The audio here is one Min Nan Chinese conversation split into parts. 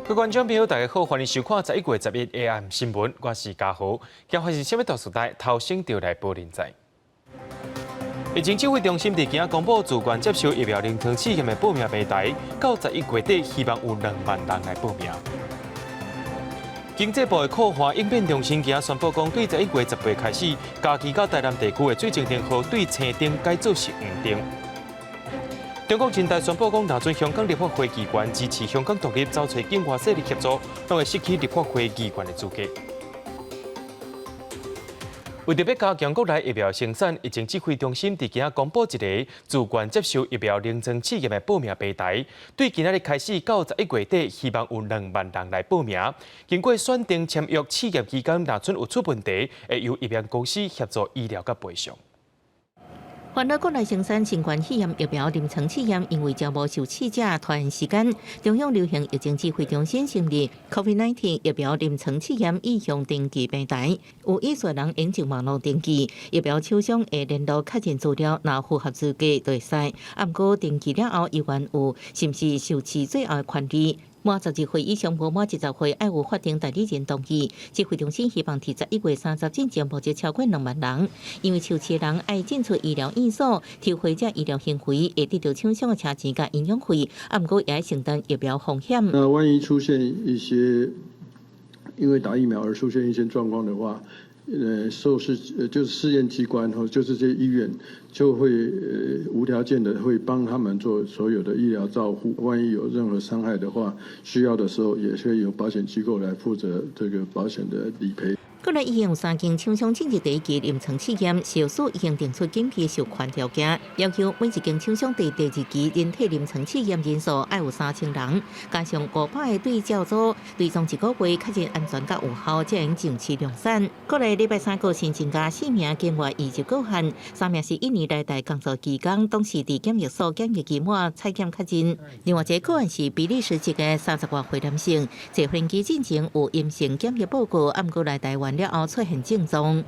各位觀眾朋友，大家好，歡迎收看11月11 AM 新聞，我是嘉豪。今發生啥物大事代，頭先就來報您知。疫情指揮中心佇今仔公布自願接受疫苗臨床試驗的報名平台，到11月底希望有2萬人來報名。經濟部的擴化應變中心今仔宣布講，對11月18開始，嘉義佮台南地區的水晶燈號對青燈改做是黃燈。中國人大宣布講，若准香港立法會議員支持香港獨立，走揣境外勢力協助，攏會失去立法會議員的資格。為著欲加強國內疫苗生產，疫情指揮中心佇今仔公布一个自願接受疫苗臨床試驗的報名平台，對今仔日開始到11月底，希望有2萬人來報名。經過選定簽約試驗期間，若准有出問題，會由疫苗公司協助醫療佮賠償。煩惱國內生產新冠肺炎疫苗臨床試驗，因為招募受試者拖延時間，中央流行疫情指揮中心成立 COVID-19 疫苗臨床試驗意向登記平台，有意思人用上網路登記，疫苗廠商會聯絡確認資料，若符合資格就會使。啊，毋過登記了後，猶原有是毋是受試最後的權利。滿12歲以上無滿20歲，愛有法定代理人同意。指揮中心希望佇11月30進前募集超過2萬人，因為受試人愛進出醫療院所，抽血這醫療行為會得著廠商的車錢佮營養費，啊，毋過也愛承擔疫苗風險。那萬一出現一些因為打疫苗而出現一些狀況的話，受試就是試驗機關或就是這些醫院就會無條件的會幫他們做所有的醫療照護。萬一有任何傷害的話，需要的時候也會由保險機構來負責這個保險的理賠。國內已經有三間廠商進入第一期臨床試驗，食藥署已經定出緊急授權條件，要求每一間廠商佇第二期人體臨床試驗人數愛有3000人，加上500個對照組，追蹤一個月確認安全佮有效，才會上市量產。國內禮拜三閣新增加四名境外移入個案，三名是印尼來台工作期間，當時佇檢疫所檢疫期滿採檢確認。另外一個個案是比利時籍的30外歲男性，坐飛機進前有陰性檢疫報告，毋過來台灣了後出現症狀。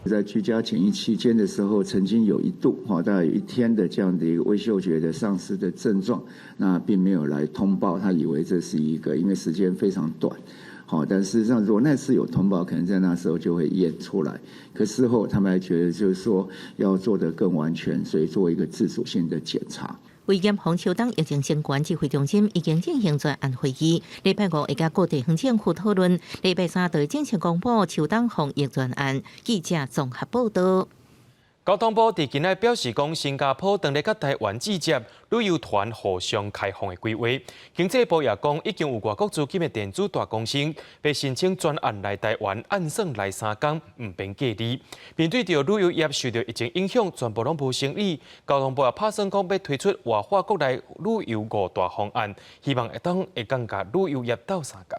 在居家檢疫期間的時候，曾經有一度哈，大概有一天的這樣的一個味嗅覺的喪失的症狀，那並沒有來通報，他以為這是一個，因為時間非常短，好，但事實上如果那次有通報，可能在那時候就會驗出來。可事後他們還覺得就是說要做得更完全，所以做一個自主性的檢查。為嚴防秋冬疫情升懸，指揮中心已經進行專案會議，禮拜五會佮各地方政府討論，禮拜三就正式公布秋冬防疫專案。記者綜合報道。交通部佇今仔表示講，新加坡正咧佮台灣對接旅遊團互相開放的規劃。經濟部也講，已經有外國資金的電子大公司欲申請專案來台灣，按算來3工，毋免隔離。面對著旅遊業受著疫情影響，全部攏無生意。交通部也拍算講，欲推出活化國內旅遊五大方案，希望會當會當共旅遊業鬥相共。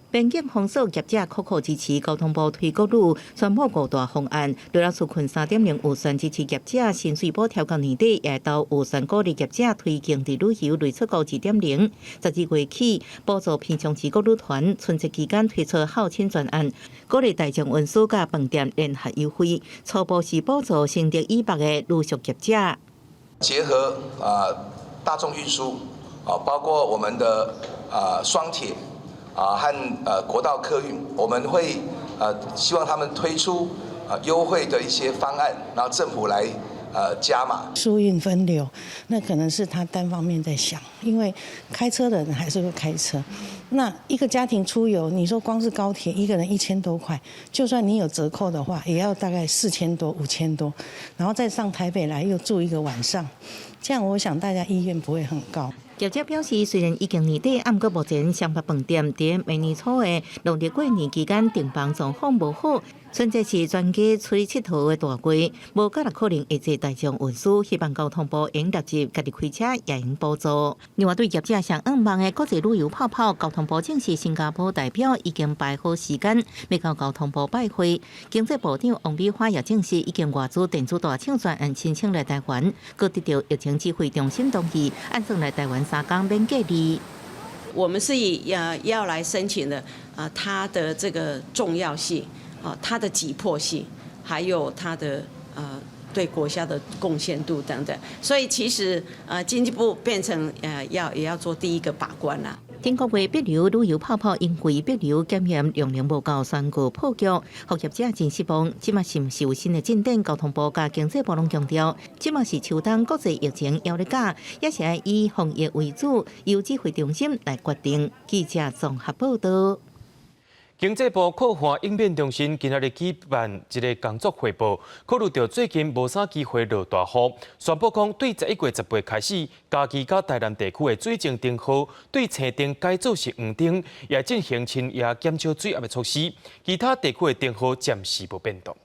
邊境封鎖業者苦苦支持交通部推國旅，宣布五大方案，除了紓困3.0預算支持業者薪水補調到年底，也會預算鼓勵業者推行佇旅遊類出國2.0。12月起補助平常時國旅團，春節期間推出孝親專案，鼓勵大眾運輸佮飯店聯合優惠，初步是補助新竹以北的旅宿業者。結合啊大眾運輸啊，包括我們的啊雙鐵。啊，和國道客運，我們會希望他們推出優惠的一些方案，然後政府來加碼。疏運分流，那可能是他單方面在想，因為開車的人還是會開車。那一個家庭出遊，你說光是高鐵一個人1000多塊，就算你有折扣的話，也要大概4000多、5000多，然後再上台北來又住一個晚上，這樣我想大家意願不會很高。業者表示，雖然已經年底，毋過目前雙北飯店佇明年初的農曆過年期間訂房狀況無好，春節是全家出去𨑨迌的大月，無較可能會坐大眾運輸，希望交通部應立即家己開車也用補助。另外，對業者上向望的國際旅遊泡泡，交通部證實新加坡代表已經排好時間，欲到交通部拜會。經濟部長王美花也證實，已經外資電子大廠專案申請來台灣，閣得著疫情指揮中心同意，按算來台灣3工免隔離。我們是以要來申請的啊，它的這個重要性啊，它的急迫性，還有它的對國家的貢獻度等等，所以其實經濟部變成要也要做第一個把關啦。頂個月帛琉旅遊泡泡因為帛琉檢驗量能無夠，宣告破局，服業者真失望。這馬是毋是有新的進展？交通部佮經濟部攏強調，這馬是秋冬國際疫情猶咧假，也是愛以防疫為主，由指揮中心來決定。記者綜合報道。經濟部擴化應變中心今仔日舉辦一个工作匯報，考慮著最近無啥機會落大雨，宣布講對11月18開始，嘉義佮台南地區的水情燈號對青燈改做是黃燈，也進行深夜減少水壓的措施。其他地區的燈號暫時無變動。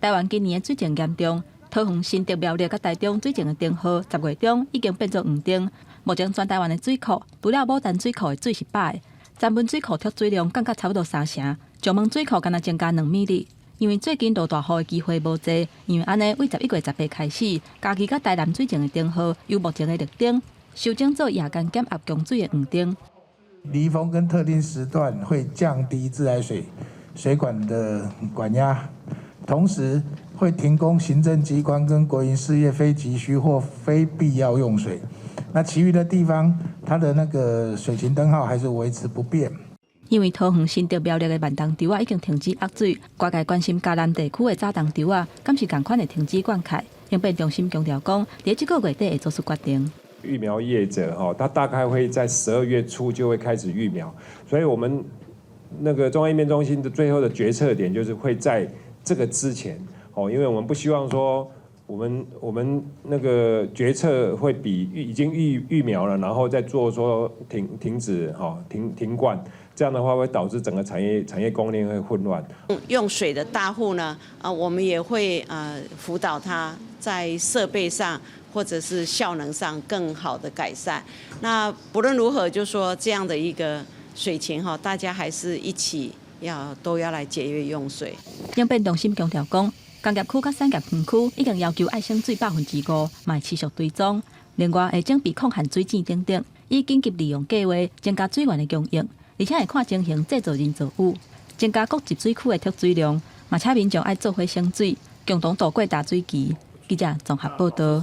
台灣今年的水情嚴重，桃園、新竹、苗栗佮台中水情的燈號10月中已經變做黃燈。目前全台灣的水庫，除了牡丹水庫的水是飽。三分水庫蓄水量降到差不多三成，石門水庫干焦增加2米。因為最近落大雨的機會無濟，因為按呢，對11月18開始，嘉義佮台南水情的燈號由目前的綠燈修正做夜間減壓供水的黃燈。離峰跟特定時段會降低自來水水管的管壓，同時會停供行政機關跟國營事業非急需或非必要用水。那其餘的地方，它的那個水情燈號還是維持不變。因為桃園、新竹、苗栗的慢動池仔已經停止壓水，外界關心嘉南地區的早動池仔，敢是仝款會停止灌溉？應變中心強調講，佇這個月底會做出決定。育苗業者哈，他大概會在12月初就會開始育苗，所以我們那個中央應變中心的最後的決策點就是會在這個之前，哦，因為我們不希望說，我們那個決策會比已經育苗了，然後再做說停止哈停灌，這樣的話會導致整個產業供應鏈會混亂。用水的大戶呢，啊，我們也會啊輔導他在設備上或者是效能上更好的改善。那不論如何，就說這樣的一個水情哈，大家還是一起要都要來節約用水。應變中心強調講，工業區佮產業園區已經要求愛省水5%，嘛會持續追蹤。另外會準備控限水井等等，以緊急利用計劃增加水源的供應，而且會看情形製造人造雨，增加各集水區的蓄水量，嘛請民眾愛做伙省水，共同度過大水期。記者綜合報道。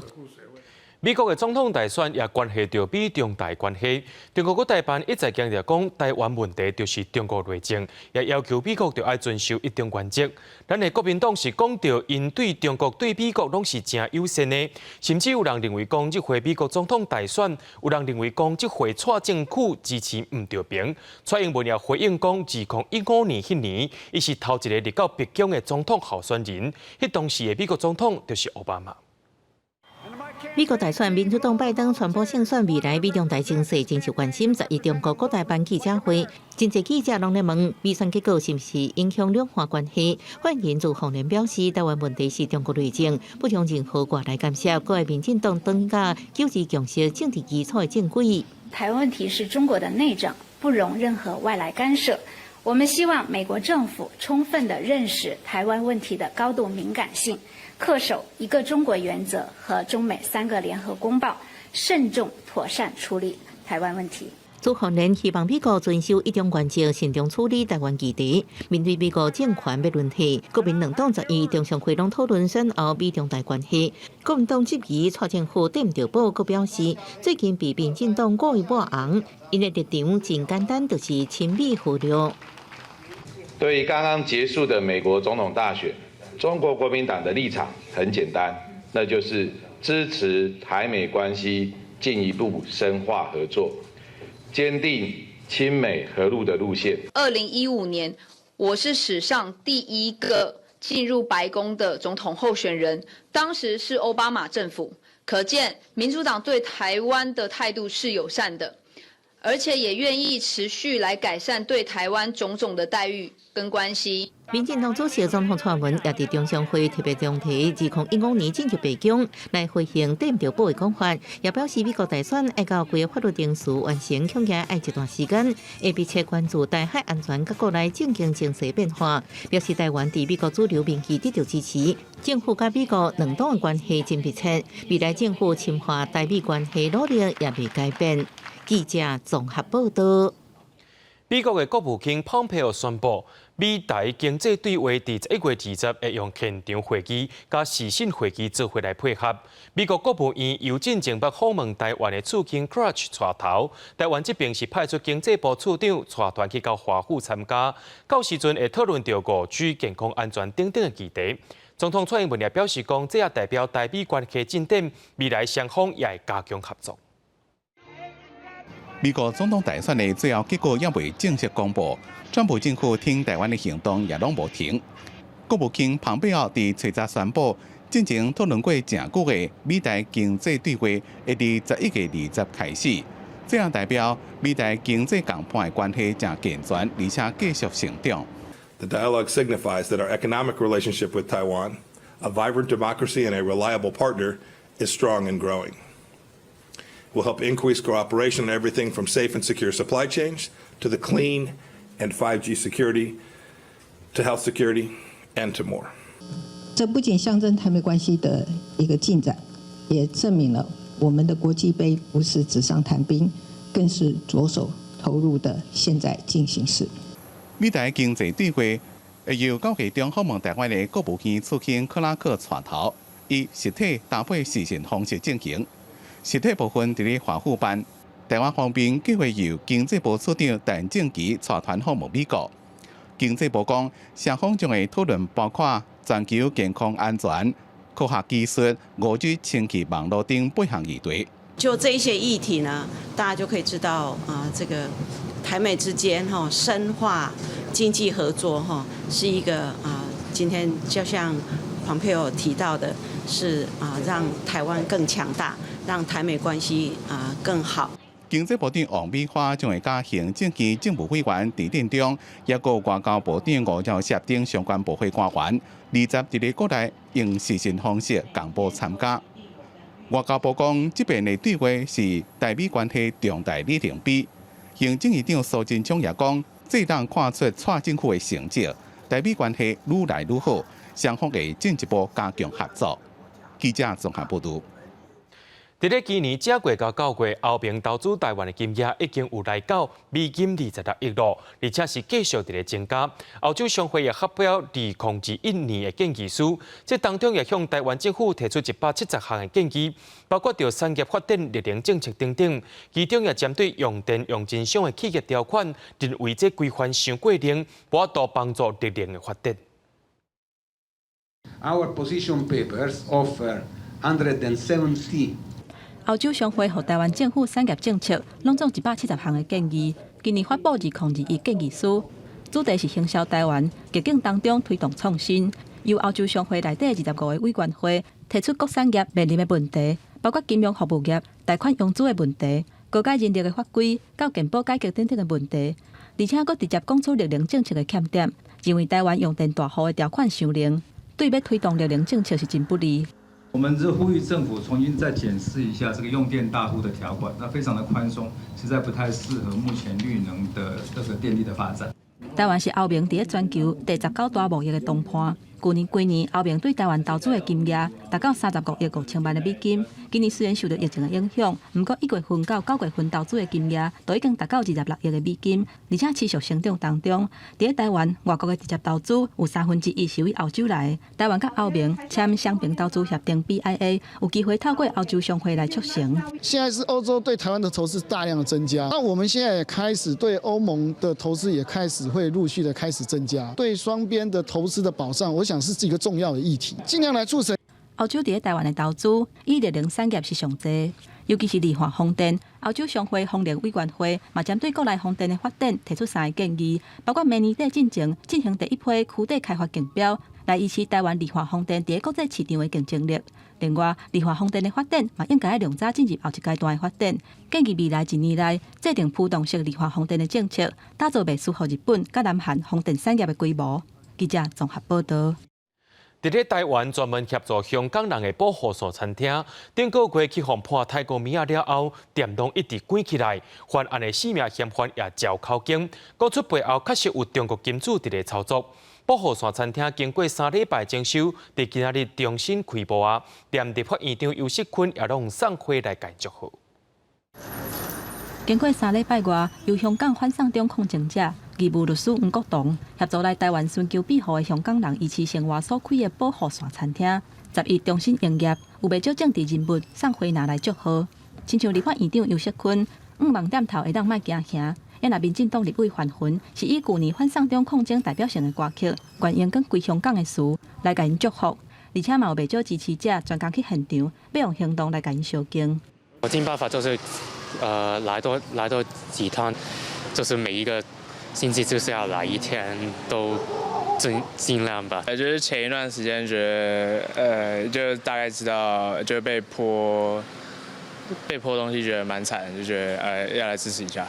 美國的總統大選也關係著美中台關係。中國國台辦一再強調講，台灣問題就是中國內政，也要求美國著愛遵守一中原則。咱的國民黨是講著，𪜶對中國對美國攏是誠友善的，甚至有人認為講，這回美國總統大選，有人認為講，這回蔡政府支持毋著爿。蔡英文也回應講，2015年彼年，伊是頭一个入到白宮的總統候選人，彼當時的美國總統就是奧巴馬。美國大選，民主黨拜登宣布勝選，未來美中台情勢真受關心。11中國國台辦記者會，真濟記者攏咧問，美選結果是毋是影響兩岸關係？發言人朱鳳蓮表示，台灣問題是中國內政，不容任何外來干涉。閣愛民進黨黨甲九二共識政治基礎的正軌。台灣問題是中國的內政，不容任何外來干涉。我們希望美國政府充分地認識台灣問題的高度敏感性。恪守一個中國原則和中美三個聯合公報，慎重妥善處理台灣問題。朱鳳蓮希望美國遵守一中原則，慎重處理台灣議題。面對美國政權欲輪替，國民兩黨11中常會攏討論選後美中台關係。國民黨質疑蔡政府對毋著寶，閣表示最近被民進黨故意抹紅，𪜶的立場真簡單，就是親美和綠。對於剛剛結束的美國總統大選，中國國民黨的立場很簡單，那就是支持台美關係進一步深化合作，堅定親美和陸的路線。2015年，我是史上第一個進入白宮的總統候選人，當時是歐巴馬政府，可見民主黨對台灣的態度是友善的，而且也願意持續來改善對台灣種種的待遇跟關係。民進黨主席總統蔡英文也佇中常會特別重提，2015年進入白宮來回應對毋著寶的講法，也表示美國大選愛到規个法律程序完成，恐驚愛一段時間，會密切關注台海安全佮國內政經情勢變化，表示台灣佇美國主流民意得到支持，政府佮美國兩黨的關係真密切，未來政府深化台美關係努力也袂改變。記者綜合報道。美國的國務卿蓬佩奧宣布，美台經濟對話佇11月20會用現場會議佮視訊會議做伙來配合。美國國務院由進前捌訪問台灣的次卿 Krach 帶頭，台灣這邊是派出經濟部次長帶團去到華府參加，到時陣會討論著5G、健康安全等等的議題。總統蔡英文也表示講，這也代表台美關係進展，未來雙方也會加強合作。美國總統大選的最後結果猶未正式公布，川普政府挺台灣的行動也攏無停。國務卿龐貝奧佇初十宣布，進前討論過誠久的美台經濟對話，會佇11月20開始。這樣代表美台經濟共伴的關係誠健全，而且繼續成長。 The dialogue signifies that our economic relationship with Taiwan, a vibrant democracy and a reliable partner, is strong and growing. Will help increase cooperation on everything from safe and secure supply chains to the clean and 5G security to health security and to more. 這不僅象徵台美關係的一個進展，也證明了我們的國際杯不是紙上談兵，更是着手投入的現在進行式。美台經濟對話會由9月中訪問台灣的國務院次卿克拉克帶頭，以實體搭配視訊方式進行。實體部分佇咧華府辦，台灣方面計劃由經濟部次長陳正祺帶團訪問美國。經濟部講，雙方將會討論包括全球健康安全、科學技術、5G 穿絜網路等八項議題。就這一些議題呢，大家就可以知道啊，這個台美之間哈深化經濟合作哈，是一個啊，今天就像龐佩奧提到的，是啊，讓台灣更強大。讓台美關係啊更好。經濟部長王美花將會佮行政院政務委員陳建忠，抑閣外交部長吳釗燮等相關部會官員，20佇咧國內用視訊方式共步參加。外交部講，這遍的對話是台美關係重大里程碑。行政院長蘇貞昌也講，這當看出蔡政府的成績，台美關係愈來愈好，雙方會進一步加強合作。記者綜合報導。佇咧今年正月到九月，歐盟投資台灣的金額已經有來到美金26億咯，而且是繼續佇咧增加。歐洲商會也發表2021年的建議書，這當中也向台灣政府提出170項的建議，包括著產業發展、綠能政策等等。其中也針對用電用盡傷的企業條款，認為這規範傷過冷，無法度幫助綠能的發展。 Our position papers offer 170 歐洲商會予台灣政府產業政策，攏總170項的建議。今年發布2021建議書，主題是行銷台灣，逆境當中推動創新。由歐洲商會內底25個委員會提出各產業面臨的問題，包括金融服務業、貸款融資的問題、高階人力的法規、到健保改革等等的問題，而且閣直接講出綠能政策的欠點，認為台灣用電大戶的條款傷冷，對欲推動綠能政策是真不利。我們是呼籲政府重新再檢視一下這個用電大戶的條款，那非常的寬鬆，實在不太適合目前綠能的這個電力的發展。台灣是歐盟佇咧全球第19大貿易的同伴。舊年規年，歐盟對台灣投資的金額達到35億5千萬的美金。今年雖然受到疫情的影響，毋過1月份到9月份投資的金額都已經達到26億的美金，而且持續成長當中。佇咧台灣，外國的直接投資有1/3是對歐洲來的。台灣佮歐盟簽雙邊投資協定 BIA，有機會透過歐洲商會來促成。現在是歐洲對台灣的投資大量的增加，那我們現在也開始對歐盟的投資也開始會陸續的開始增加，對雙邊的投資的保障，我想是一個重要的議題，盡量來促成。歐洲佇咧台灣的投資，以綠能產業是上濟，尤其是離岸風電。歐洲商會風能委員會嘛針對國內風電的發展提出三个建議，包括明年底進前進行第一批區塊開發競標，來維持台灣離岸風電佇咧國際市場的競爭力。另外，離岸風電的發展嘛應該愛量早進入後一階段的發展，建議未來一年內制定驅動式離岸風電的政策，打造袂輸予日本佮南韓風電產業的規模。記者綜合報導。佇咧台灣專門協助香港人的保護傘餐廳，頂個月去予判刣糊物仔了後，店攏一直關起來，犯案的四名嫌犯也招口供，講出背後確實有中國金主佇咧操作。保護傘餐廳經過3禮拜整修，佇今仔日重新開幕啊！連立法院長游錫堃也攏送花來共祝賀。經過三禮拜外，由香港反送中抗爭者義務律師黃國棟協助來台灣尋求庇護的香港人維持生活所開的保護傘餐廳，十一重新營業，有袂少政治人物送花籃來祝賀。親像立法院長游錫堃，向望店頭會當莫驚嚇。也若民進黨立委范雲是以舊年反送中抗爭代表性的歌曲《願榮光歸香港》的詞來共𪜶祝福，而且嘛有袂少支持者專工去現場，欲用行動來共𪜶相敬。我盡辦法就是，來多幾趟，就是每一個星期就是要來一天，都盡量吧。就是前一段時間覺得，就大概知道就被潑東西，覺得蠻慘，就覺得要來支持一下。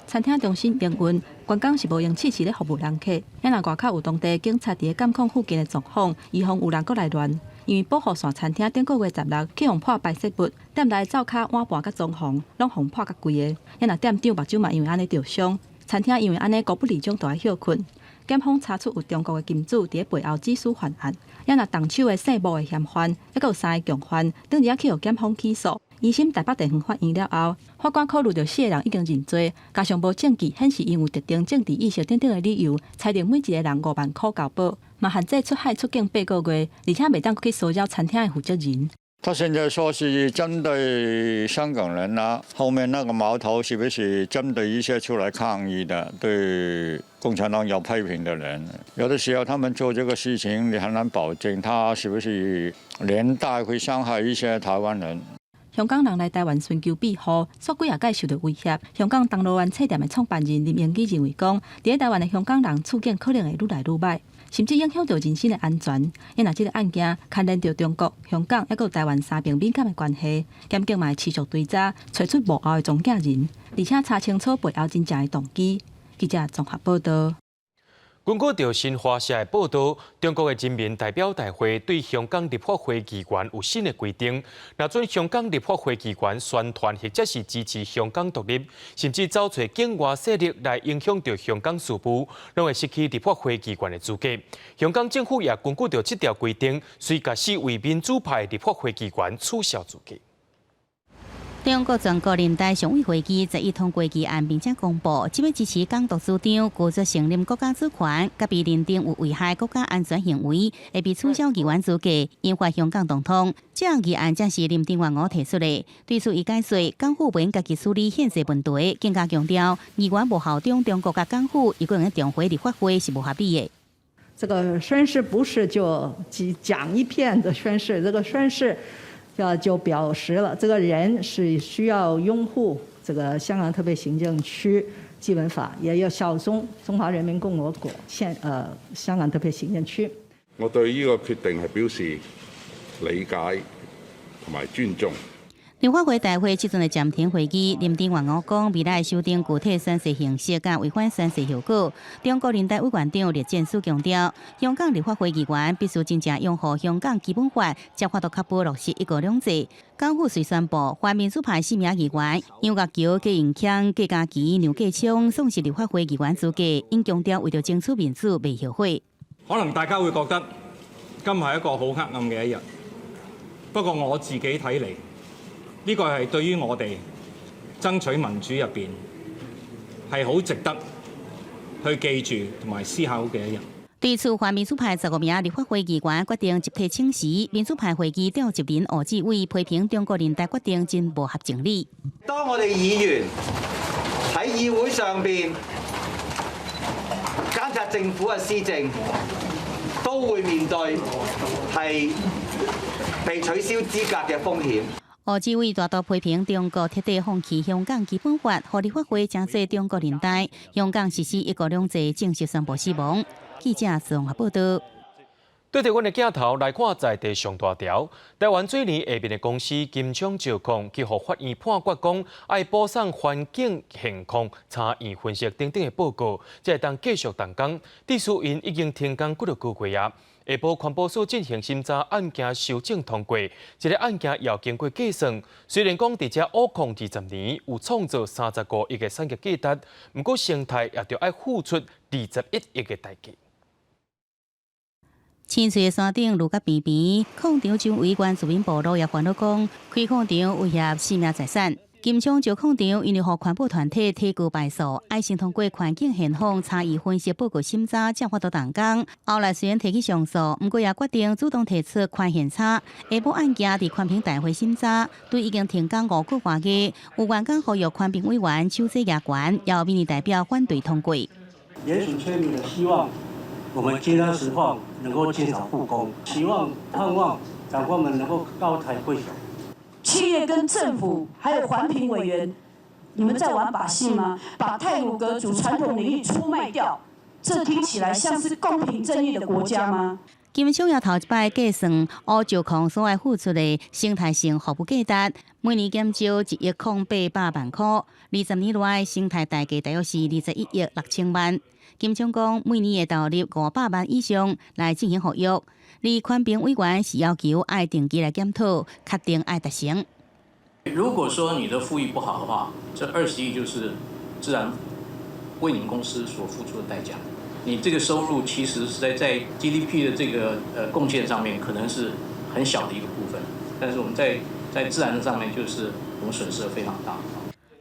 餐廳重新營運，員工是無閒試試咧服務人客。也若外口有當地警察佇咧監控附近的狀況，以防有人閣來亂。因為保護傘餐廳頂個月十六去予潑排泄物，店內灶跤碗盤佮裝潢攏予潑甲規个。也若店長目睭嘛因為按呢著傷，餐廳因為按呢高不離種都愛歇睏。檢方查出有中國的金主佇咧背後指使犯案。也若動手的姓吳的嫌犯，猶閣有三个共犯，頂日仔去予檢方起訴。一審台北地方法院了後，法官考慮著四个人已經認罪，加上無證據顯示𪜶有特定政治意識等等的理由，裁定每一個人5萬箍交保，嘛限制出海出境八個月，而且袂當閣去騷擾餐廳的負責人。他現在說是針對香港人啦，後面那個矛頭是不是針對一些出來抗議的、對共產黨有批評的人？有的時候他們做這個事情，你很難保證他是不是連帶會傷害一些台灣人。香港人來台灣尋求庇護，煞幾仔擺受著威脅。香港銅鑼灣冊店的創辦人林榮基認為講，佇咧台灣的香港人處境可能會愈來愈䆀，甚至影響著人身的安全。因為這个案件牽連著中國、香港，猶閣有台灣三邊敏感的關係，檢警嘛會持續追查，揣出幕後的中間人，而且查清楚背後真正的動機。記者綜合報導。根據著新華社的報導，中國的人民代表大會對香港立法會議員有新的規定，若准香港立法會議員宣傳或者是支持香港獨立，甚至走揣境外勢力來影響著香港事務，攏會失去立法會議員的資格。香港政府也根據著這條規定，隨共四位民主派立法會議員取消資格。中國全國人大常委會議十一通過議案，並且公布，這欲支持港獨主張、拒絕承認國家主權、佮被認定有危害國家安全行為，會被取消議員資格，引發香港動盪。這項議案正是林鄭月娥提出的。對此，伊解釋，港府袂家己處理憲制問題，更加強調議員無效忠中國佮港府，伊閣用重回立法會是無合理的。這個宣誓不是就只講一遍的宣誓，這個宣誓。就表示了，這個人是需要擁護這個香港特別行政區基本法，也要效忠中華人民共和國現香港特別行政區。我對呢個決定係表示理解同埋尊重。立法會大會這陣的暫停會議，林鄭月娥講，未來修訂具體宣誓形式佮違反宣誓效果。中國人大委員長栗戰書強調，香港立法會議員必須真正擁護香港基本法，才法度確保落實一國兩制。港府遂宣布，泛民主派四名議員楊岳橋、郭榮鏗、郭家麒、梁繼昌喪失立法會議員資格，𪜶強調為著爭取民主，袂後悔。可能大家會覺得今日係一個好黑暗嘅一日，不過我自己睇嚟，呢個係對於我哋爭取民主入邊係好值得去記住同埋思考嘅一日。對此，泛民主派15名立法會議員決定集體請辭。民主派會議召集人胡志偉批評中國人大決定真無合情理。當我哋議員喺議會上邊監察政府嘅施政，都會面對係被取消資格嘅風險。胡志偉大度批評中國徹底放棄香港基本法，予立法會成做中國人大，香港實施一國兩制，正式宣布死亡。記者綜合報導。對著阮的鏡頭來看，在地上大條，台灣水泥下面的公司金昌石礦，去予法院判決講，愛補送環境現況查驗分析等等的報告，才會當繼續動工。致使𪜶已經停工幾多個月啊！下晡環保署進行審查案件修正通過，這個案件也經過計算，雖然講佇這挖礦20年有創造35億的產業價值，毋過生態也著愛付出21億的代價。清水的山頂路甲平平，礦場周圍原住民部落也煩惱講，開礦場威脅生命財產。金昌石礦場因為予環保團體提告敗訴，愛先通過環境現況差異分析報告審查，才法度動工。後來雖然提起上訴，毋過也決定主動提出寬限差。下晡案件佇環評大會審查，對已經停工5個外月，有員工呼籲環評委員手指舉懸，有民意代表反對通過。聯署簽名的希望，我們金山石礦能夠盡早復工，希望盼望長官們能夠高抬貴手。企業跟政府還有環評委員，你們在玩把戲嗎？把太魯閣族傳統領域出賣掉，這聽起來像是公平正義的國家嗎？金昌也頭一擺計算烏石礦所愛付出的生態性服務價值，每年減少1億0800萬塊，20年來生態代價大約是21億6千萬。金昌講，每年會投入500萬以上來進行復育。而環評委員是要求愛定期來檢討，確定愛達成。如果說你的復育不好的話，這20億就是自然為你們公司所付出的代價。你這個收入其實是在 GDP 的這個貢獻上面，可能是很小的一個部分，但是我們在自然上面就是我們損失非常大。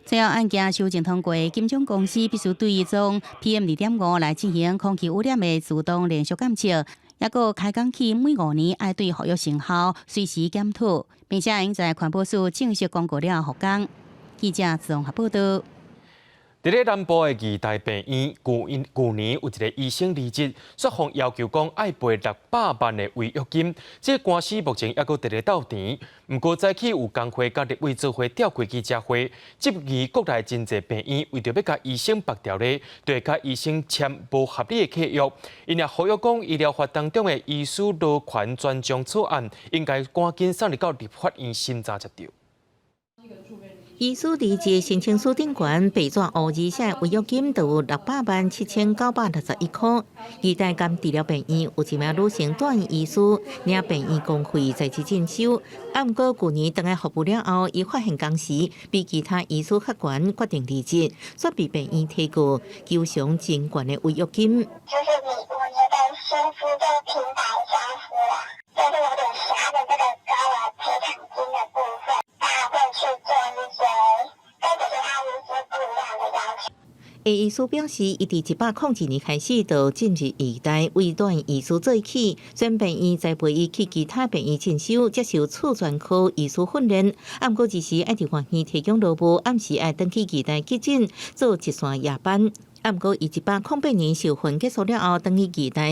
最後案件修正通過，金昌公司必須對一種 PM 2.5來進行空氣污染的自動連續監測。抑閣開工起每5年愛對復育成效隨時檢討，並且應在環保署正式公告了後復工。記者綜合報道。佇咧南部的義大病院，舊年有一个醫生離職，煞予要求講愛賠600萬的違約金。這个官司目前猶閣佇咧鬥纏。毋過早起有工會佮立委做伙召開記者會，質疑國內真濟病院為著欲共醫生縛牢咧，就會共醫生簽無合理的契約。𪜶也呼籲講，醫療法當中的醫師勞權專章草案，應該趕緊送入到立法院審查才對。醫師離職申請書頂懸，白紙烏字寫違約金就有600萬7961塊。義大甘治療病院有一名女性住院醫師，領病院公費在職進修。啊，毋過舊年轉來服務了後，伊發現工時比其他醫師較懸，決定離職，煞被病院提告求償真懸的違約金。就是你5年的薪資就平白消失了，就是有點挾著這個高額賠償金的部分，大家會去做一些跟其他醫師不一樣的要求。 A 醫師表示，伊佇102年開始就進入義大，為住院醫師做起，雖然病院栽培伊去其他病院進修，接受次專科醫師訓練。啊，毋過這時愛佇外院提供勞務，暗時愛轉去義大急診做一線夜班。啊，毋過伊108年受訓結束了後，轉去義大，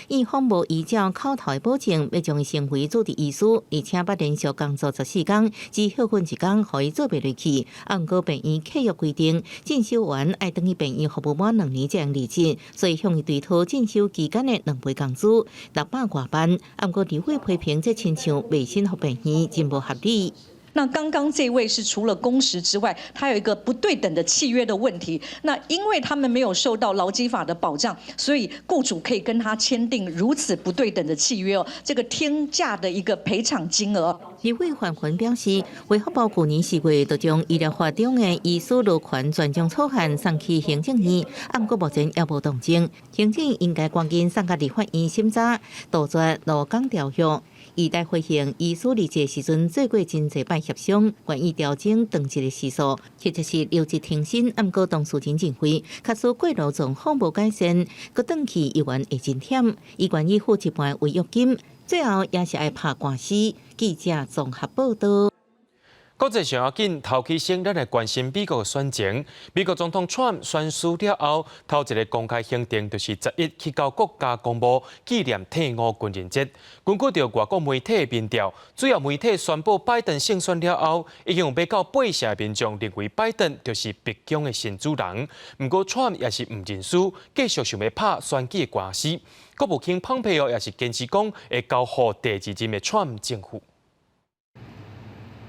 院方無依照口頭的保證，欲將伊升為主治醫師，而且捌連續工作14工，只歇睏一工，予伊做袂落去。啊，毋過病院契約規定，進修完愛轉去病院服務滿2年才能離職，所以向伊追討進修期間的2倍工資，600外萬。啊，毋過立委批評這親像賣身予病院，真無合理。那剛剛這位是除了工時之外，他有一個不對等的契約的問題。那因為他們沒有受到勞基法的保障，所以雇主可以跟他簽訂如此不對等的契約哦，這個天價的一個賠償金額。立委范雲表示，衛福部舊年4月就將醫療法中的醫師勞權專章草案送去行政院，啊，毋過目前猶無動靜。行政應該趕緊送到立法院審查，杜絕勞工條約。義大發現醫師離職時陣做過真濟擺協商，願意調整當值的時數，或者是留職停薪。毋過當事人認為，假使過勞狀況無改善，閣轉去猶原會真忝。伊願意付一半違約金，最後也是愛拍官司。記者綜合報道。國際上要緊，頭起先，咱來關心美國的選情。美國總統川普選輸了後，頭一个公開行程就是11去到國家公墓紀念退伍軍人節。根據著外國媒體的民調，主要媒體宣布拜登勝選了後，已經有欲到8成的民眾認為拜登就是白宮的新主人。毋過川普也是毋認輸，繼續想欲拍選舉的官司。國務卿蓬佩奧也是堅持講會交予第二任的川普政府。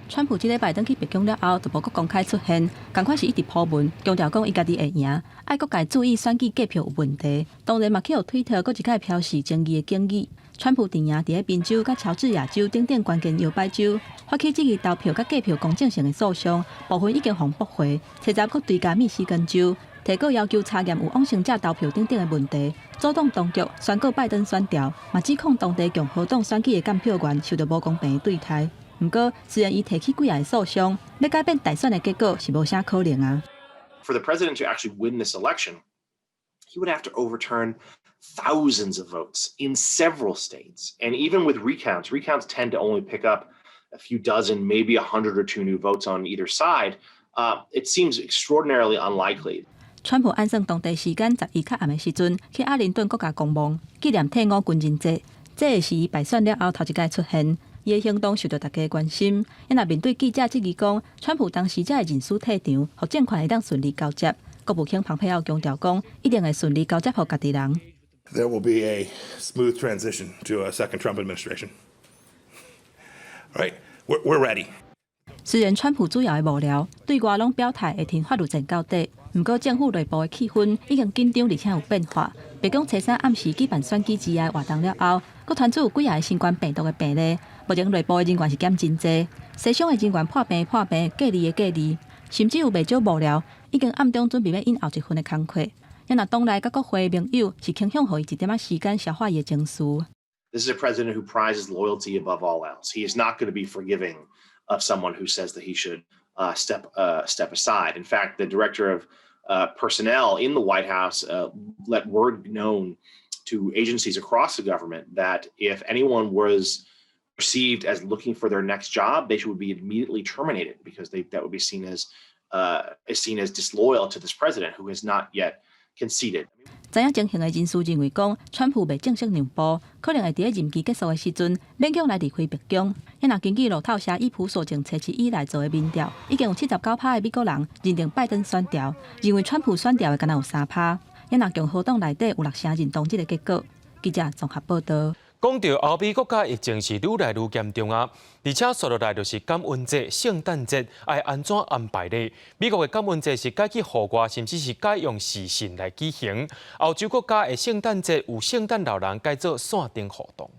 川普這禮拜轉去白宮了後，就無閣公開出現，仝款是一直鋪文，強調講伊家己會贏，愛各界注意選舉計票有問題。當然嘛，去予推特閣一擺表示爭議的警語。川普陣營佇咧賓州佮喬治亞州等等關鍵搖擺州發起質疑投票佮計票公正性的訴訟，部分已經予駁回。初十閣追加密西根州，提告要求查驗有往生者投票等等的問題，阻擋當局宣告拜登選掉，嘛指控當地共和黨選舉的監票員受到無公平的對待。毋過，雖然伊提起幾个訴訟，欲改變大選的結果是無啥可能啊。 For the president to actually win this election, he would have to overturn thousands of votes in several states. And even with recounts, recounts tend to only pick up a few dozen, maybe 100 or two new votes on either side. It seems extraordinarily unlikely. 川普按算當地時間十二較暗的時陣，去阿靈頓國家公墓紀念退伍軍人節，這是伊敗選了後頭一擺出現。伊的行動受著大家關心。伊若面對記者質疑講，川普當時才會認輸退場，予政權會當順利交接。國務卿蓬佩奧強調講，一定會順利交接予家己人。 There will be a smooth transition to a second Trump administration. Right, we're ready. 雖然川普主要的幕僚對外攏表態會挺法律戰到底，毋過政府內部的氣氛已經緊張，而且有變化。白宮初三暗時舉辦選舉之夜活動了後，閣傳出有幾个新冠病毒的病例，目前內部的人員是減真濟，西廂的人員破病破病，隔離的隔離，甚至有袂少幕僚已經暗中準備欲引後一份的工課。若黨內佮國會盟友是傾向予伊一點仔時間消化伊的情緒。 This is a president who prizes loyalty above all else. He is not going to be forgiving of someone who says that he should step aside. In fact, the director of personnel in the White House let word known to agencies across the government that if anyone was perceived as looking for their next job, they should be immediately terminated because that would be seen as disloyal to this president who has not yet conceded. 知影情形的人士認為講，川普袂正式讓步，可能會佇咧任期結束的時陣，勉強來離開白宮。若根據路透社益普索從初七以來做的民調，已經有79趴的美國人認定拜登選牢，認為川普選牢的干焦有3趴。若共和黨內底有六成認同這个結果。記者綜合報道。講著歐美國家疫情是愈來愈嚴重啊，而且紲落來就是感恩節、聖誕節，愛按怎安排咧？美國的感恩節是改去戶外，甚至是改用視訊來舉行。歐洲國家的聖誕節有聖誕老人改做線頂活動。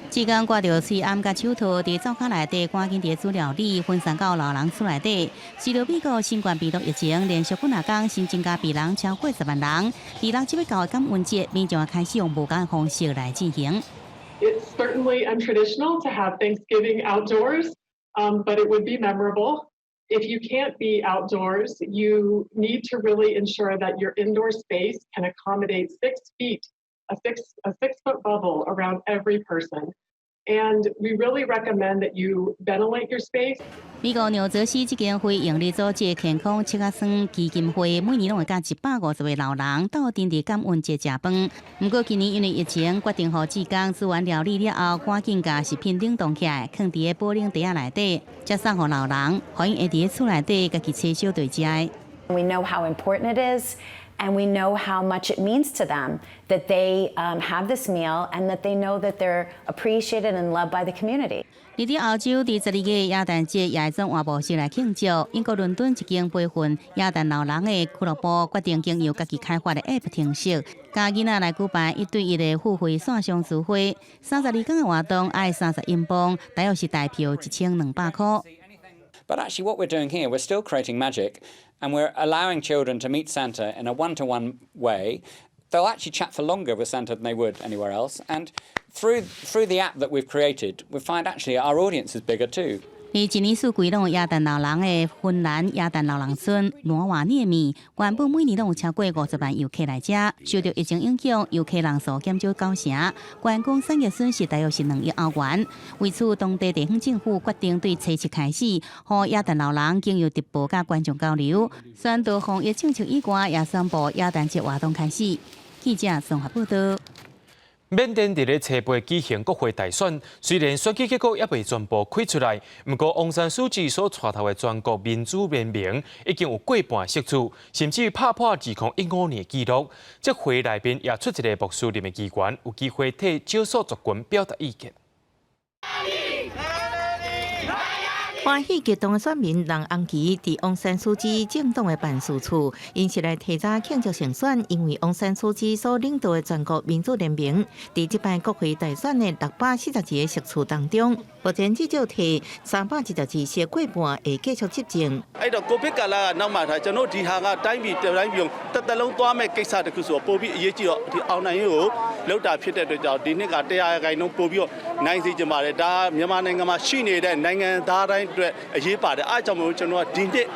志工掛著喙罨佮手套，佇灶跤內底趕緊佇煮料理，分送到老人厝內底。隨著美國新冠病毒疫情連續幾若工新增加病人超過10萬人，佇六月到的感恩節，民眾開始用無仝的方式來進行。 It's certainly untraditional to have Thanksgiving outdoors, but it would be memorable. If you can't be outdoors, you need to really ensure that your indoor space can accommodate 6 feet, a 6-foot bubble around every person. And we really recommend that you ventilate your space. 美國紐澤西這間非營利組織健康切仔酸基金會每年攏會佮150個老人鬥陣佇感恩節食飯。毋過今年因為疫情，決定予志工煮完料理了後，趕緊共食品冷凍起來，囥佇个保冷袋仔內底，才送予老人，予𪜶會佇咧厝內底家己切小對食。 We know how important it is. And we know how much it means to them that they have this meal and that they know that they're appreciated and loved by the community. 佇咧歐洲，佇12月耶誕節也會轉換模式來慶祝。英國倫敦一間培訓耶誕老人的俱樂部決定經由家己開發的 App 程式，教囡仔來舉辦一對一的付費線上聚會。32天的活動愛30英鎊，大約是台票1200箍。 But actually, what we're doing here, we're still creating magic, and we're allowing children to meet Santa in a one-to-one way. They'll actually chat for longer with Santa than they would anywhere else. And through the app that we've created, we find actually our audience is bigger too. 佇一年四季攏有耶誕老人的芬蘭耶誕老人村羅瓦涅米，原本每年攏有超過50萬遊客來遮，受著疫情影響，遊客人數減少九成，觀光產業損失大約是2億歐元。為此，當地地方政府決定對初七開始，予耶誕老人經由直播佮觀眾交流。宣導防疫政策以外，也宣布耶誕節活動開始。記者綜合報道。緬甸佇咧初八舉行國會大選，雖然選舉結果猶未全部開出來，毋過翁山蘇姬所帶頭的全國民主聯盟已經有過半勝出，甚至拍破2015年紀錄。這會內面也出一个穆斯林的議員，有機會替少數族群表達意見。歡喜激動的選民人紅旗佇翁山蘇姬政黨的辦事處，𪜶是來提早慶祝勝選，因為翁山蘇姬所領導的全國民主聯盟，佇這擺國會大選的642個席次當中，目前至少提312席過半會繼續執政。 အဲ့တော့ကိုဗစ်ကာလကနောက်မှဒါကျွန်တော်ဒီဟာကတိုင်းပြည်တိုင်းပြည်တသက်လုံးသွားမဲ့ကိစ္စတခုဆိုတော့ပိုပြီးအရေးကြီးတော့ဒီအောင်နိုင်ရေးကိုလုပ်တာဖြစ်တဲ့အတွက်ကြောင့်ဒီနှစ်က100ရာခိုင်နှုန်းပိုပြီးတော့နိုင်စေချင်ပါတယ်ဒါမြန်မာနိုင်ငံမှာရှိနေတဲ့နိုင်ငံသားတိုင်းအတွက်အရေးပါတယ်အားကြောင့်မို့ကျွန်တော်ကဒီနှစ်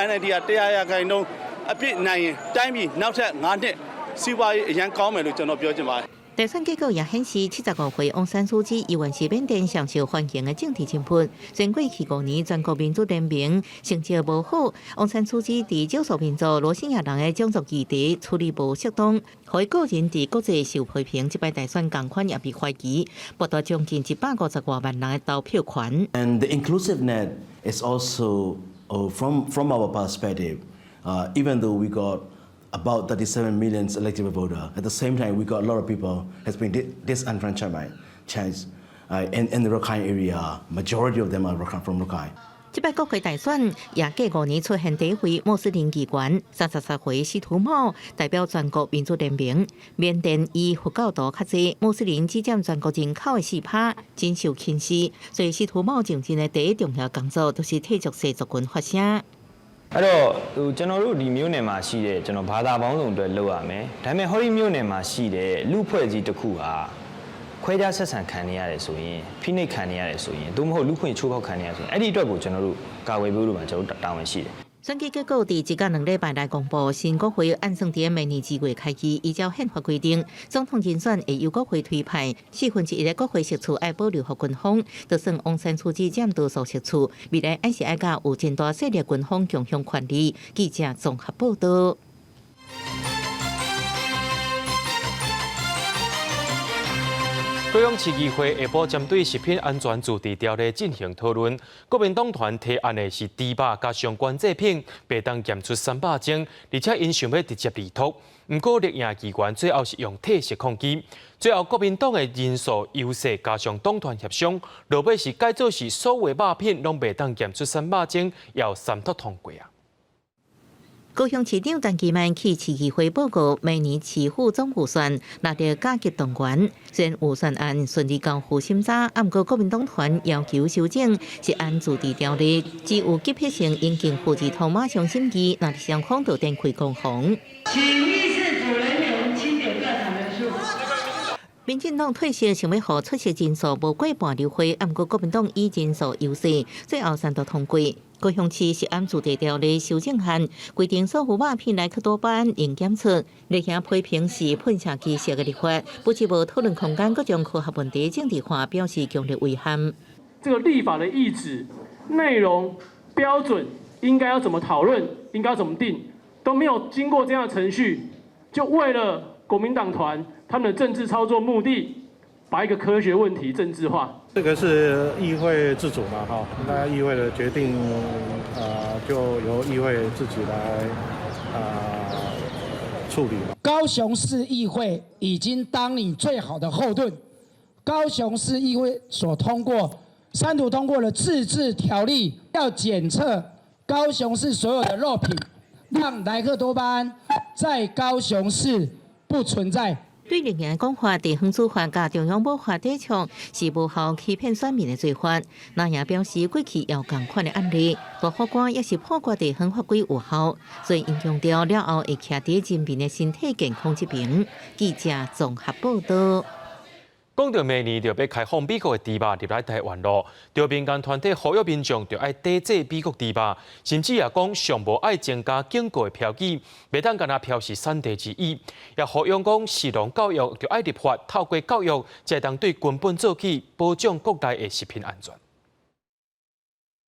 NLD က100ရာခိုင်နှုန်းအပြည့်နိုင်ရင်တိုင်းပြည်နောက်ထပ်9နှစ်စီးပွားရေးအရန်ကောင်းမယ်လို့ကျွန်တော်ပြောချင်ပါတယ် 大選結果也顯示，75歲翁山蘇姬猶原是緬甸上受歡迎的政治人物。雖然過去5年全國民主聯盟成績無好，翁山蘇姬佇少數民族羅興亞人的種族議題處理無適當，予伊個人佇國際受批評。這擺大選仝款也被懷疑，剝奪將近150外萬人的投票權。 And the inclusiveness is also from our perspective, even though we got about 37 million elected voter. At the same time, we got a lot of people has been disenfranchised in the Rakhine area. Majority of them are Rakhine, from Rakhine. 這擺國會大選也隔5年出現第一位穆斯林議員，33歲司徒茂代表全國民主聯盟。緬甸以佛教徒較濟，穆斯林只佔全國人口的4%，真受輕視。所以司徒茂上任的第一重要工作，就是替弱勢族群發聲。 အဲ့တော့ဟိုကျွန်တော်တို့ဒီမြို့နယ်မှာရှိတဲ့ကျွန်တော်ဘာသာပေါင်းစုံအတွက်လုပ်ရမယ်ဒါပေမဲ့ဟောဒီမြို့နယ်မှာရှိတဲ့လူဖွဲ့စည်းတစ်ခုဟာခွဲခြားဆက်ဆံခံနေရတယ်ဆိုရင်ဖိနှိပ်ခံနေရတယ်ဆိုရင်သို့မဟုတ်လူခွင့်ချိုးဖောက်ခံနေရဆိုရင်အဲ့ဒီအတွက်ကိုကျွန်တော်တို့ကာကွယ်ပေးလို့မှာကျွန်တော်တို့တာဝန်ရှိတယ် 選舉結果佇一到兩禮拜內公布，新國會按算佇明年2月開議，依照憲法規定，總統人選會由國會推派，1/4的國會席次愛保留予軍方，就算翁山蘇姬佔多數席次，未來還是愛佮有真大勢力軍方共享權力。記者綜合報道。高雄市議會下晡針對食品安全自治條例進行討論，國民黨團提案的是豬肉佮相關製品，袂當檢出三百種，而且𪜶想欲直接離脫。毋過綠營議員最後是用退席抗議，最後國民黨的人數優勢加上黨團協商，落尾是改做是所有肉品攏袂當檢出三百種，要三讀通過啊。高雄市長陳其邁去市議會報告，明年市府總預算納入加急動員，雖然預算案順利交付審查，毋過國民黨團要求修正食安自治條例，只有急迫性應經副字通馬上審議，若是雙方就展開攻防。請議事組人員清點在場人數。民進黨退席，想欲予出席人數無過半流會，毋過國民黨以人數優勢，最後三讀通過。高雄市食安自治條例修正案規定，所有肉品萊克多巴胺應檢出。綠營批評是噴射機式的立法，不只無討論空間，閣將科學問題政治化，表示強烈遺憾。這個立法的意旨、內容、標準應該要怎麼討論，應該要怎麼定，都沒有經過這樣的程序，就為了國民黨團他們的政治操作目的，把一個科學問題政治化。這個是議會自主嘛，哈，那議會的決定，就由議會自己來處理。高雄市議會已經當你最好的後盾，高雄市議會所通過三讀通過的自治條例，要檢測高雄市所有的肉品，讓萊克多巴胺在高雄市不存在。對綠營的講法，地方主法佮中央無法抵觸，是無效欺騙選民的做法。那也表示過去有仝款的案例，大法官也是判決地方法規有效，所以𪜶強調了後會徛佇人民的身體健康這邊。記者綜合報道。講著明年就欲開放美國的豬肉入來台灣囉，著民間團體呼籲民眾著愛抵制美國豬肉，甚至也講上無愛增加警告的標記，袂當干焦標示產地之意。也呼籲講，食農教育著愛立法，透過教育才會當對根本做起，保障國內的食品安全。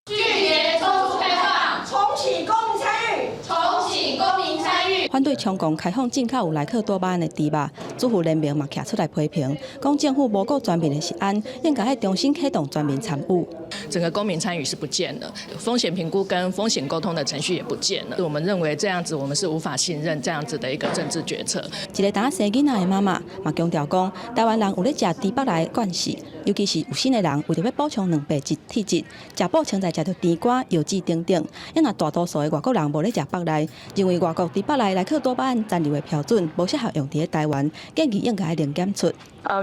拒絕中途開放，重啟公民參與，重啟公民參與。反對中共開放進口有萊克多巴胺的豬肉，主婦聯盟嘛徛出來批評，講政府無顧全民的食安，應該愛重新啟動全民參與。整個公民參與是不見了，風險評估跟風險溝通的程序也不見了。我們認為這樣子，我們是無法信任這樣子的一個政治決策。一个淡仔生囡仔的媽媽嘛強調講，台灣人有咧食豬腹內慣勢，尤其是有身的人為著欲補充蛋白質、鐵質，食補充劑食著甜瓜、藥子等等。啊若大多數的外國人無咧食腹內，認為外國豬腹內萊克多巴胺殘留的標準無適合用佇咧台灣，建議應該零檢出。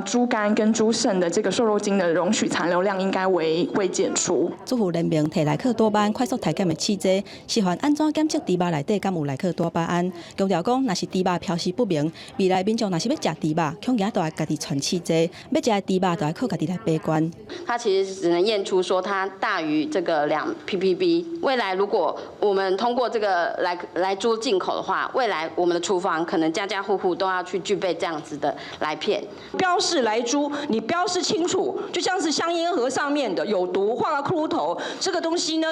豬肝跟豬腎的這個瘦肉精的容許殘留量應該為未檢出。主婦聯盟提萊克多巴胺快速篩檢的試劑，示範按怎檢測豬肉內底敢有萊克多巴胺。強調講，若是豬肉標示不明，未來民眾若是欲食豬肉，恐驚都愛家己傳試劑；欲食的豬肉，都愛靠家己來把關。它其實只能驗出說它大於這個2 ppb。未來如果我們通過這個萊豬進口的話，未來我們的廚房可能家家戶戶都要去具備這樣子的萊片。標示萊豬，你標示清楚，就像是香菸盒上面的有毒，畫個骷髏頭，這個東西呢，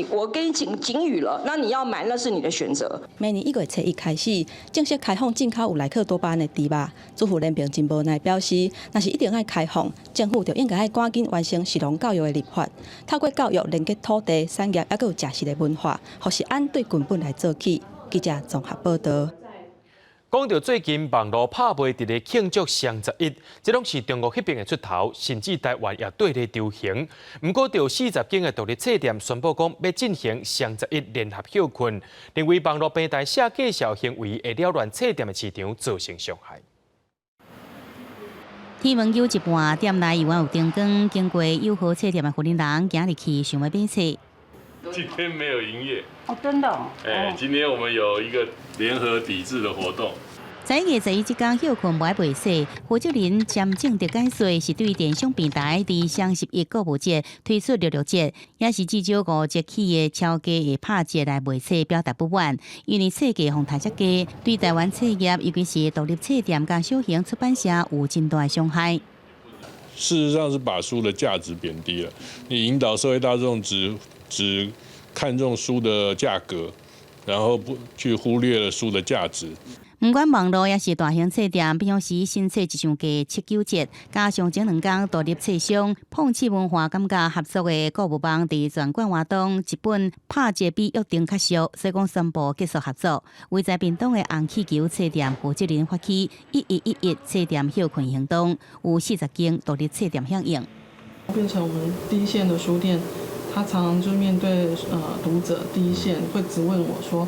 我給你警警語了，那你要買那是你的選擇。明年1月初1開始，正式開放進口有萊克多巴胺的豬肉。主婦聯盟真無奈表示，若是一定愛開放，政府就應該愛趕緊完成食農教育的立法，透過教育連結土地、產業，抑閣有食食的文化，予食安對根本來做起。記者綜合報導。講著最近網路拍賣佇咧慶祝雙十一，這攏是中國彼爿的出頭，甚至台灣也綴咧流行。毋過，著40間的獨立冊店宣布講，欲進行雙十一聯合歇睏，認為網路平台寫價數行為會擾亂冊店的市場，造成傷害。天門九一半，店內猶原有燈光，經過友好冊店的負責人行入去，想欲買冊。今天沒有營業。哦，真的。哎，今天我們有一個聯合抵制的活動。11月11這工歇睏無愛賣冊，負責人詹正德解說，是對電商平台佇雙十一購物節推出六六折，也是至少五折起的超低的拍折來賣冊，表達不滿。因為冊價予抬遮低，對台灣冊業，尤其是獨立冊店佮小型出版社有真大的傷害。事實上是把書的價值貶低了，你引導社會大眾只看重書的價格，然後不去忽略了書的價值。毋管網路抑是大型冊店，比方時新冊一上價七九折，加上前兩工獨立冊商碰氣文化感覺合作的購物網佇全館活動，一本拍折比約定較俗，所以講宣布結束合作。位在屏東的紅氣球冊店負責人發起1111冊店歇睏行動，有40間獨立冊店響應。變成我們第一線的書店，他常常就面對讀者第一線會質問我說：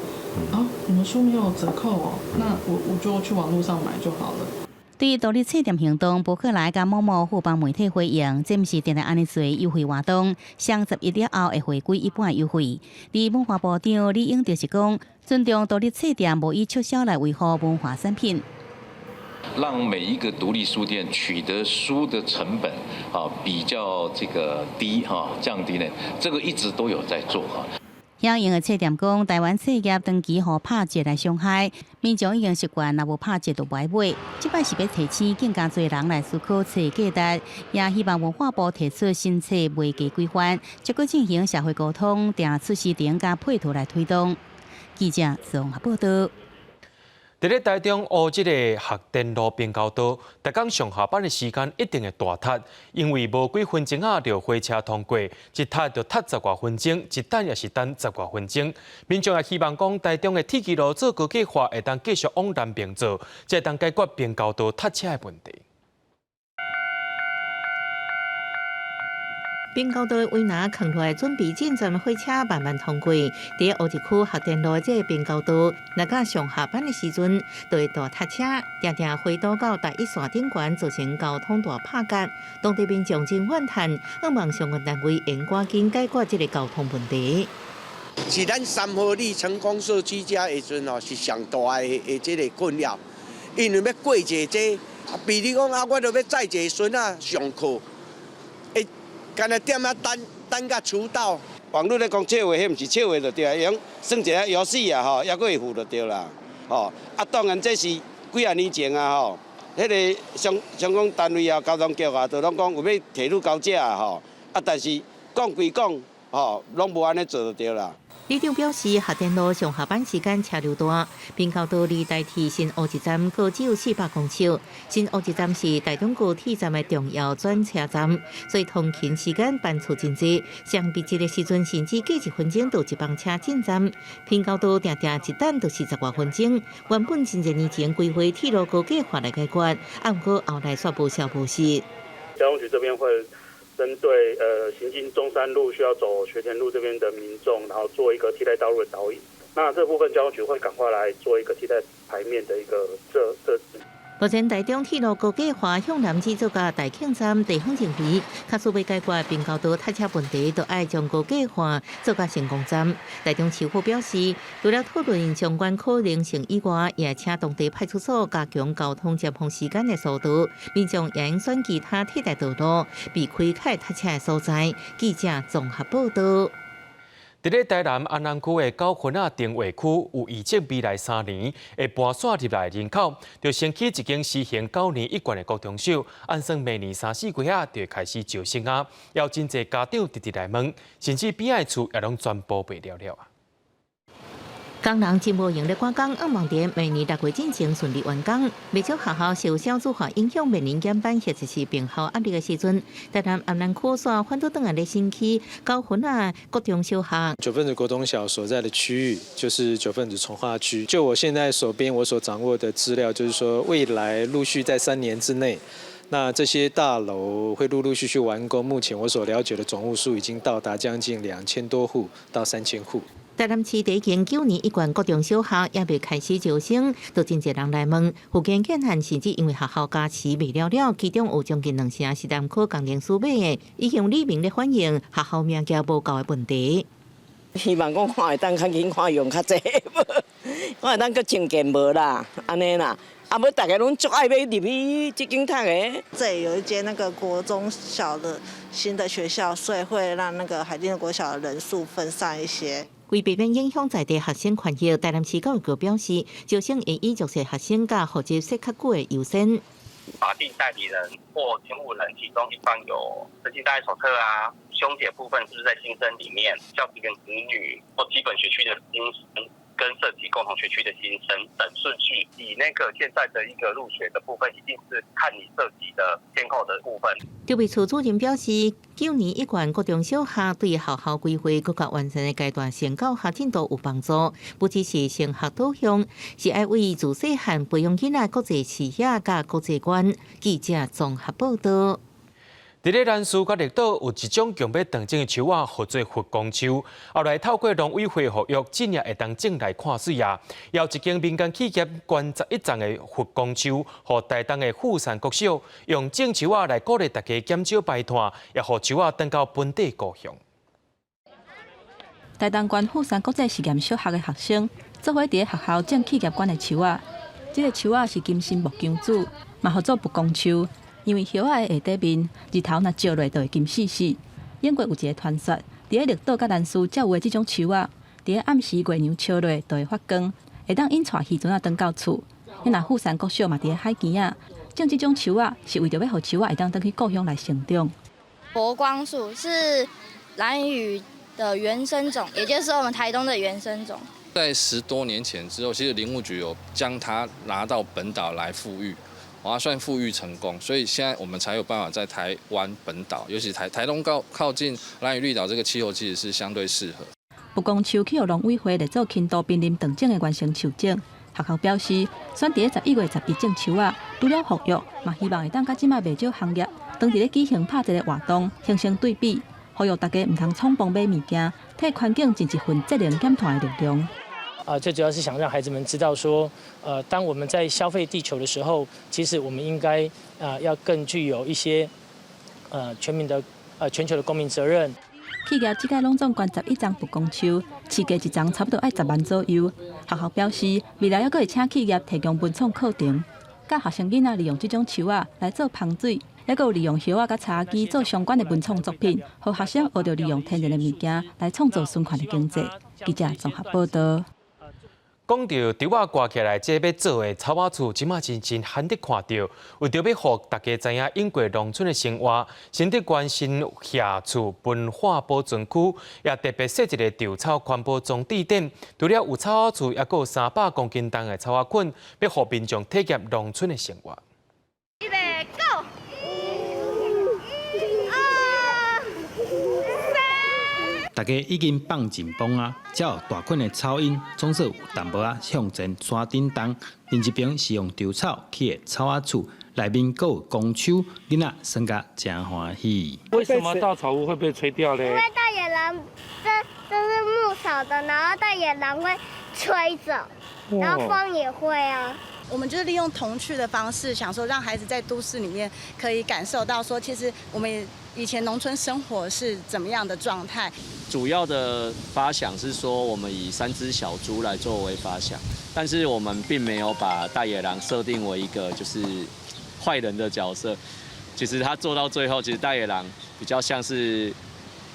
啊，你們書沒有折扣哦？那我就去網路上買就好了。對獨立冊店行動，博客來佮某某富邦媒體回應，這毋是定定按呢做優惠活動，雙十一了後會回歸一般優惠。佇文化部長李永得是講，尊重獨立冊店，無以促銷來維護文化產品。讓每一個獨立書店取得書的成本啊比較這個低哈，降低呢，這個一直都有在做哈。響應的冊店講，台灣冊業長期予拍折來傷害，民眾已經習慣，若無拍折就無愛買。這擺是欲提醒更加濟人來思考冊價值，也希望文化部提出新冊賣價規範，積極進行社會溝通，定出時程佮配套來推動。記者綜合報導。佇咧台中烏這個學田路平交道，逐工上下班的時間一定會大塞，因為無幾分鐘仔就火車通過，一塞就塞十外分鐘，一等也是等十外分鐘。民眾也希望講，台中的鐵支路做高架化，會當繼續往南邊做，才會當解決平交道塞車的問題。平交道的圍欄扛落來，準備進站的火車慢慢通過。佇烏日區學田路這个平交道，若到上下班的時陣，就會大塞車，定定回堵到台一線頂懸，造成交通大拍結。當地民眾真怨嘆，向望相關單位應趕緊解決這个交通問題。是咱三和里成功社區遮的時陣吼，是上大的這个困擾，因為欲過一个這，比如講啊，我著欲載一个孫仔上課。干焦踮遐等等甲遲到。網路咧講笑話，彼毋是笑話就對啊，用算一下遊戲啊吼，猶閣會付就對啦。吼，啊當然這是幾仔年前啊吼，彼个相關單位啊、交通局啊，都攏講有欲鐵路高架啊吼，啊但是講歸講，吼，攏無按呢做就對啦。里長表示，學田路上下班時間車流大，平交道離台鐵新烏一站閣只有400公尺。新烏一站是台中高鐵站的重要轉車站，所以通勤時間班次真濟。相比這个時陣，甚至過一分鐘就一班車進站。平交道定定一等就是10外分鐘。原本真濟年前規劃鐵路高架化來解決，啊，毋過後來煞無消無息。交通局這邊會針對行經中山路需要走學田路這邊的民眾，然後做一個替代道路的導引。那這部分交通局會趕快來做一個替代牌面的一個設設置。目前台中鐵路高架化向南只做到大慶站，地方認為，假使欲解決平交道塞車問題，就愛將高架化做到成功站。台中市府表示，除了討論相關可能性以外，也請當地派出所加強交通接駁時間的疏導，民眾也應選其他替代道路，避開較會塞車的所在。記者綜合報道。佇咧台南安南區的九份仔重劃區，有預測未來3年會搬徙入來人口，就先起一間實行9年一貫的國中小，按算明年三四月仔就會開始招生啊，有真濟家長直直來問，甚至邊仔的厝也攏全部賣了了啊。工人真無閒咧趕工，向望佇明年6月進前順利完工。袂少學校受少子化影響，面臨減班或者是併校壓力的時陣，台南安南區煞反倒轉來咧新起九份仔國中小學。九份子國中小所在的區域就是九份子重劃區。就我現在手邊我所掌握的資料，就是說未來陸續在3年之內，那這些大樓會陸陸續續完工。目前我所了解的總戶數已經到達將近2000多戶到3000戶。台南市第一間9年一貫國中小學猶未開始招生，就真濟人來問。附近建案甚至因為學校加持賣了了，其中有將近兩成是南科工程師買的，已經里民咧反映學校物件無夠的問題。希望講看會當較緊看用較濟，看會當閣增建無啦，按呢啦。啊，無大家攏足愛欲入去這間讀的。這裡有一間那個國中小的新的學校，所以會讓那個海淀國小的人數分散一些。為避免影響在地學生權益，台南市教育局表示，招生會以弱勢學生佮戶籍設較久的優先。法定代理人或監護人其中一方有身心障礙手冊啊，兄姐部分是不是在新生裡面，教職員子女或基本學區的新生跟設籍共同學區的新生等順序，以那個現在的一個入學的部分，一定是看你設籍的先後的部分。籌備處主任表示，9年一貫國中小學對學校規劃閣較完善的階段性教學進度有幫助，不只是升學導向，是愛為自細漢培養囡仔國際視野佮國際觀。記者綜合報道。佇咧蘭嶼佮綠島有一種強欲斷種的樹仔，號做佛光樹。後來透過農委會復育，真正會當種來看媠啊。有一間民間企業捐11叢的佛光樹，予台東的富山國小，用種樹仔來鼓勵大家減少排碳，也予樹仔轉到本地故鄉。台東縣富山國際實驗小學的學生，做伙佇咧學校種企業捐的樹仔。這个樹仔是金身木姜子，嘛號做佛光樹。因為葉仔的下底面日頭若照落就會金絲絲。英國有一个傳說，佇咧綠島佮蘭嶼才有的這種樹仔，佇咧暗時月娘照落就會發光，會當引帶魚船仔轉到厝。若富山國小嘛佇咧海墘仔種這種樹仔，是為著欲予樹仔會當轉去故鄉來成長。佛光樹是蘭嶼的原生種，也就是我們台東的原生種。在10多年前之後，其實林務局有將它拿到本島來復育。我算復育成功，所以現在我們才有辦法在台灣本島，尤其台東靠近蘭嶼綠島這個氣候，其實是相對適合。佛光樹去予農委會列做輕度瀕臨斷種的原生樹種，學校表示，選佇咧11月11種樹仔，除了復育，嘛希望會當佮這擺袂少行業，當佇咧舉行拍一个活動，形成對比，呼籲大家毋通衝動買物件，替環境盡一份節能減碳的力量。啊，最主要是想讓孩子們知道說，當我們在消費地球的時候，其實我們應該啊要更具有一些，全民的全球的公民責任。企業這屆攏總捐11叢佛光樹，市價一叢差不多愛10萬左右。學校表示，未來猶閣會請企業提供文創課程，教學生囡仔利用這種樹仔來做芳水，猶閣有利用葉仔佮茶枝做相關的文創作品，予學生學著利用天然的物件來創造循環的經濟。記者綜合報道。國講著稻仔掛起來，這欲做的草仔厝，這馬真真罕得看著。為著欲予大家知影英國農村的生活，新竹縣新霞厝文化保存區也特別設一个稻草環保裝置點。除了有草仔厝，抑閣有300公斤重的草仔捆，欲予民眾體驗農村的生活。預備，Go！大家已經放進風啊，才有大捆的草𪜶，總算有淡薄仔向前山頂動。另一邊是用稻草起的草仔厝，內面閣有公手，囡仔耍甲誠歡喜。為什麼稻草屋會被吹掉呢？因為大野狼，這是木頭的，然後大野狼會吹走，然後風也會啊。我們就是利用童趣的方式，想說讓孩子在都市裡面可以感受到，說其實我們以前農村生活是怎麼樣的狀態。主要的發想是說，我們以三隻小豬來作為發想，但是我們並沒有把大野狼設定為一個就是壞人的角色。其實他做到最後，其實大野狼比較像是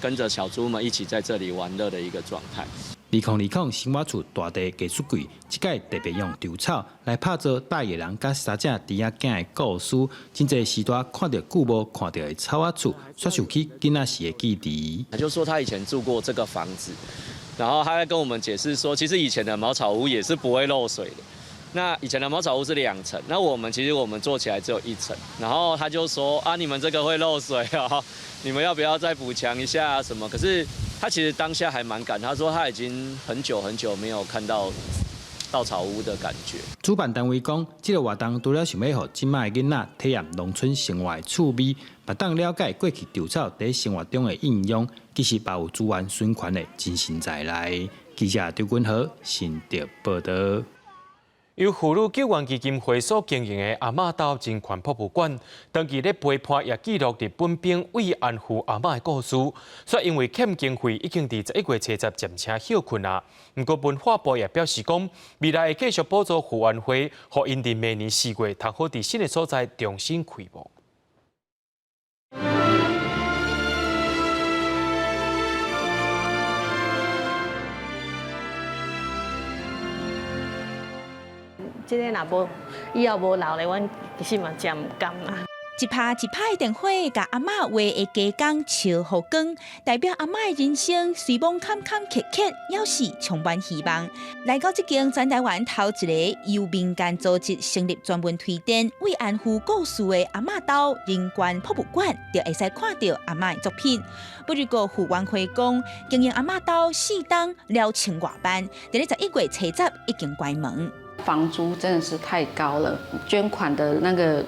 跟着小豬們一起在這裡玩樂的一個狀態。2020新瓦厝大地藝術季，這屆特別用稻草來拍造大野狼佮三隻豬仔囝的故事。真濟時代看著久無看著的草仔厝，煞想起囡仔時的記憶。他就說他以前住過這個房子，然後他在跟我們解釋說，其實以前的茅草屋也是不會漏水的。那以前的茅草屋是2層，那我們其實我們做起來只有1層。然後他就說啊，你們這個會漏水哦，你們要不要再補強一下什麼？可是他其實當下還蠻感，他說他已經很久很久沒有看到稻草屋的感覺。主辦單位講，這個活動除了想欲予這擺的囡仔體驗農村生活的趣味，嘛當了解過去稻草佇生活中的應用，其實嘛有資源循環的精神在內。記者張君豪新竹報導。由婦女救援基金會所經營的阿嬤島人權博物館，長期咧陪伴也記錄日本兵慰安婦阿嬤的故事。煞因為欠經費，已經佇11月初十暫停歇睏啊。毋過文化部也表示講，未來會繼續補助婦安會，予𪜶佇明年4月通好佇新的所在重新開幕。這个若無以後無留咧，阮其實嘛誠毋甘啦。一拍一拍的電火，共阿嬤畫的雞公笑予光，代表阿嬤的人生雖罔坎坎坷坷，猶是充滿希望。來到這間全台灣頭一个由民間組織成立專門推展慰安婦故事的阿嬤島人權博物館，就會使看著阿嬤的作品。不過傅元輝講，經營阿嬤島四冬2000外萬，佇咧11月初十已經關門。房租真的是太高了，捐款的那個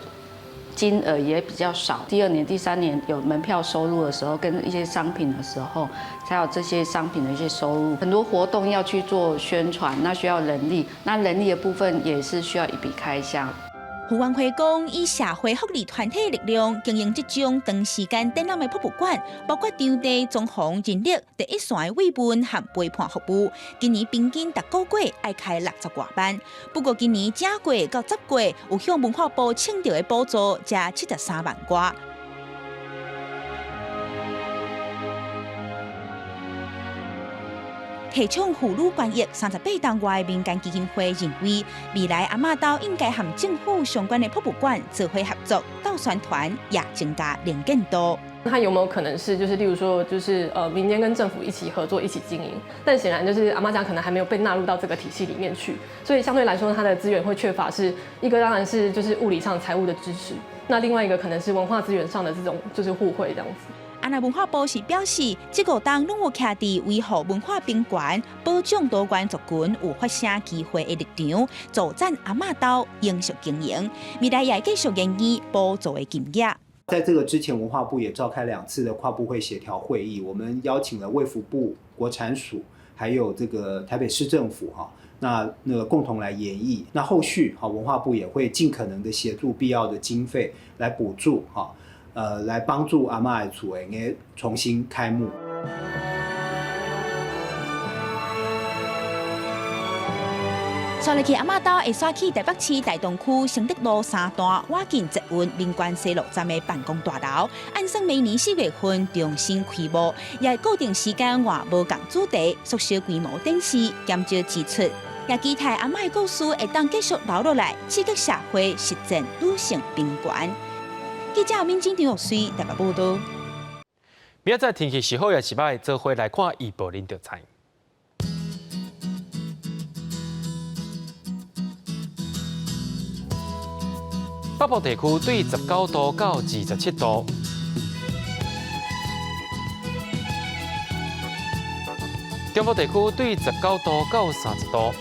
金額也比較少。第二年、第三年有門票收入的時候，跟一些商品的時候，才有這些商品的一些收入。很多活動要去做宣傳，那需要人力，那人力的部分也是需要一筆開銷。傅元輝講，以社會福利團體力量經營這種長時間展覽的博物館，包括場地、裝潢、人力、第一線的慰問和陪伴服務。今年平均逐个月愛開60外萬，不過今年正月到10月有向文化部請著的補助，才73萬外。提倡婦女權益38冬外的民間基金會認為，未來阿嬤島應該和政府相關的博物館做伙合作，鬥宣傳也增加能見度。它有沒有可能是，就是例如說，就是民間跟政府一起合作，一起經營？但顯然就是阿嬤家可能還沒有被納入到這個體系裡面去，所以相對來說，它的資源會缺乏。是一個當然是就是物理上財務的支持，那另外一個可能是文化資源上的這種就是互惠這樣子。啊，那文化部是表示，這五冬攏有徛佇維護文化平權、保障多元族群有發聲機會的立場，助贊阿嬤島永續經營，未來也會繼續研議補助的金額。在這個之前，文化部也召開2次的跨部會協調會議，我們邀請了衛福部、國產署，還有這個台北市政府哈，那個共同來研議。那後續哈，文化部也會盡可能的協助必要的經費來補助哈。來幫助阿嬤的厝會重新開幕。帶入去阿嬤島會徙去台北市大同區承德路3段倚近捷運民權西路站的辦公大樓，按算明年4月份重新開幕，也會固定時間換無仝主題，縮小規模展示，減少支出。也期待阿嬤的故事會當繼續留落來，刺激社會實踐女性平權。記者敏晶、張玉穗台北報道。明仔載天氣是好抑是䆀，做伙來看預報恁就知。北部地區對19度到27度，中部地區對19度到30度，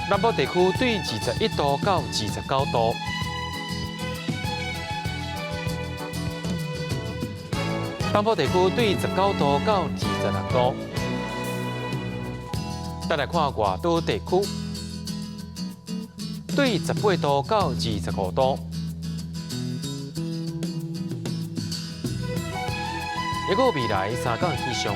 南部地區對21度到29度，東部地區對19度到26度。再來看外島地區，對18度到25度。一個未來三天氣象。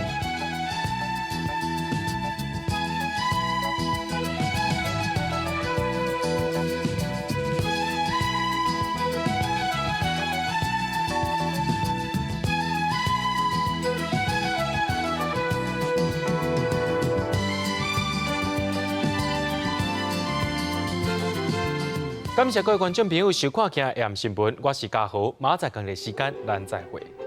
感謝各位觀眾朋友收看今日 AM 新聞，我是嘉豪，明仔載仝個時間，咱再會。